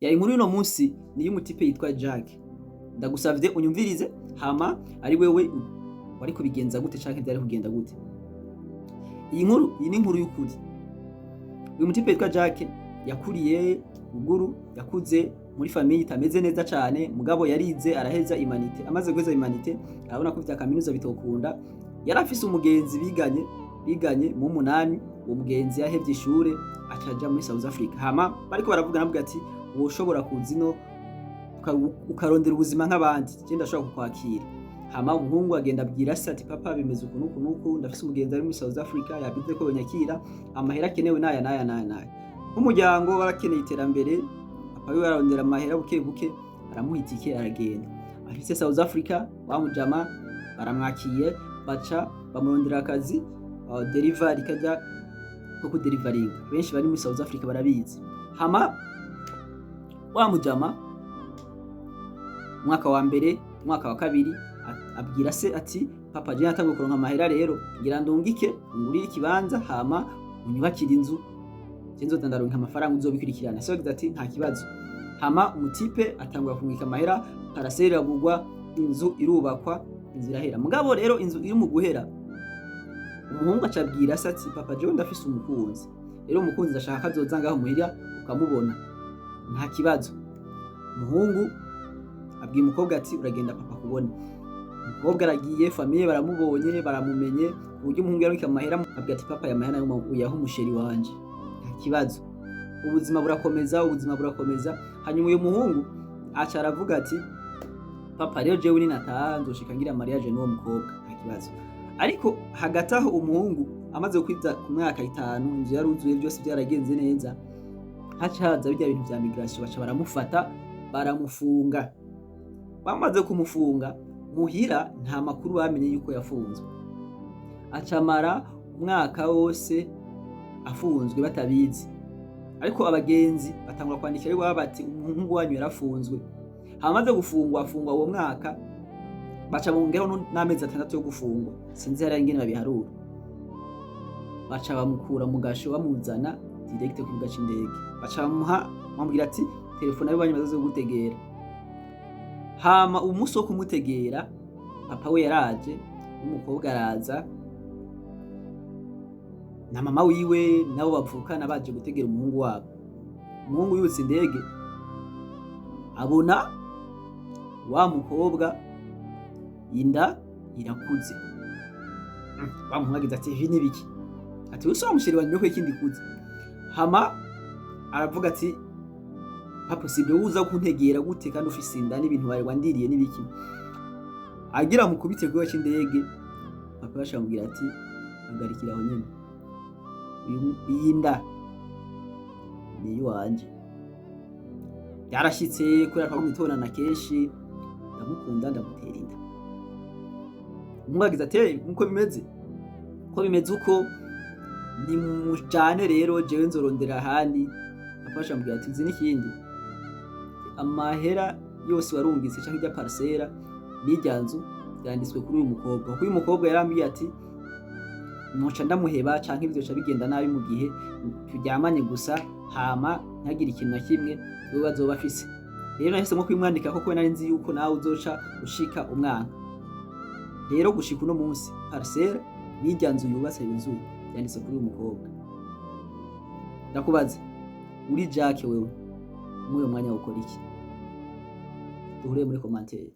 Ya inkuru y'uno munsi ni y'umutipe yitwa Jack. Ndagusavye unyumvirize, hama ari wewe wari kubigenza gute canke vyari kugenda gute? Iyi nkuru, iyi ni inkuru y'ukuri. Uyu mutipe yitwa Jack yakuriye ruguru, yakuze muri famille itameze neza cane, mugabo yarize araheza humanités. Amaze guheza humanités, arabona ko vya kaminuza bitokunda. Yari afise umugenzi biganye mu munani. Uwo mugenzi yahevye ishure acaja muri South Africa. Hama bariko baravugana, avuga ati: "Woshobora kuza ino ukarondera ubuzima nk'abandi, je ndashobora kukwakira." Hama umuhungu agenda abwira se ati: "Papa, bimeze uku nuku nuku, ndafise umugenzi ari muri South Africa, yabize ko yonyakira, amahera akenewe naya naya naya naya." Nk'umuryango barakeneye iterambere, papa wiwe ararondera amahera buke buke, aramuha itike, aragenda. Ashitse South Africa, wa mujama baramwakiye, baca bamurondera akazi, delivery, kajya ko kuderivaringa. Benshi bari muri South Africa barabizi. Hama wa mujama, umwaka wa mbere, umwaka wa kabiri, abwira se ati: "Papa, je natanguye kuronka amahera, rero ngira ndungike ungurire ikibanza, hama unyubakire inzu, je nzoza ndaronka amafaranga, uzobikurikirana." Se yagize ati: "Nta kibazo." Hama umutipe atangura kungika amahera, parcelle iragurwa, inzu irubakwa, inzu irahera. Mugabo rero inzu iri mu guhera, umuhungu acabwira se ati: "Papa, jewe ndafise umukunzi, rero umukunzi ndashaka ko azoza ngaho muhira ukamubona." "Nta kibazo." Umuhungu abwiye umukobwa ati: "Uragenda papa kubona." Umukobwa aragiye, famille baramubonye, baramumenye, ku buryo umuhungu yarungika amahera, abwira ati: "Papa, aya mahera nayo uyaha umuchéri wanje." "Nta kibazo." Ubuzima burakomeza, ubuzima burakomeza. Hanyuma uyu muhungu aca aravuga ati: "Papa, rero jewe ninataha nzoshika ngira mariage n'uwo mukobwa." "Nta kibazo." Ariko hagati aho, umuhungu amaze kwiza ku mwaka 5, inzu yaruzuye, byose byaragenze neza, haca haza bijya bintu vya migration, baca baramufata, baramufunga. Bamaze kumufunga, muhira nta makuru bamenye yuko yafunzwe. Acamara umwaka wose afunzwe batabizi, ariko abagenzi batangura kwandikira iwabo bati: "Umuhungu wanyu yarafunzwe." Hamaze gufungwa, afungwa uwo mwaka, baca bongeraho n'amezi 6 yo gufungwa, sinzi hariya ingene babiharura. Baca bamukura mu gasho, bamuzana direct ku kibuga c'indege, baca bamuha, bamubwira ati: "Telefone abe banyu bazoze kugutegera." Hama umunsi wo kumutegera, papa we yaraje, n'umukobwa araza, na mama wiwe nabo bavukana, baje gutegera umuhungu wabo. Umuhungu yutse indege, abona wa mukobwa inda irakuze. Wa muhungu agize ati: "Ibi ni biki?" Ati: "Wese wa muchéri wanje ko ikindi kuze." Hama aravuga ati: "Pas possible, uza kuntegera gute kandi ufise inda n'ibintu bari wandiriye n'ibiki?" Agira mukubite ku cy'indege, papa bashamubwira ati: "Hagarikira aho nyene, iyi nda ni iyiwanje, byarashitse kubera ko tubonana kenshi, ndamukunda, ndamutera inda." Umuhungu agize ati: "Hey, nkuko bimeze, ko bimeze uko, nimujane rero, jewe nzorondera ahandi." Papa bashamubwira ati: "Uzi n'ikindi? Amahera yose warungitse canke irya parcelle n'irya nzu byanditswe kuri uyu mukobwa, kuko uyu mukobwa yarambwiye ati noca ndamuheba canke bivyoca bigenda nabi mu gihe turyamanye gusa, hama ntagire ikintu na kimwe wewe azoba afise. Rero nahisemo kwimwandika kuko nari nzi yuko nawe uzoca ushika umwana. Rero gushika uno munsi, parcelle n'irya nzu yubatse yuzuye byanditse kuri uyu mukobwa." Ndakubaza, uri Jack wewe, muri uyo mwanya ukora iki? Duhure muri commentaire.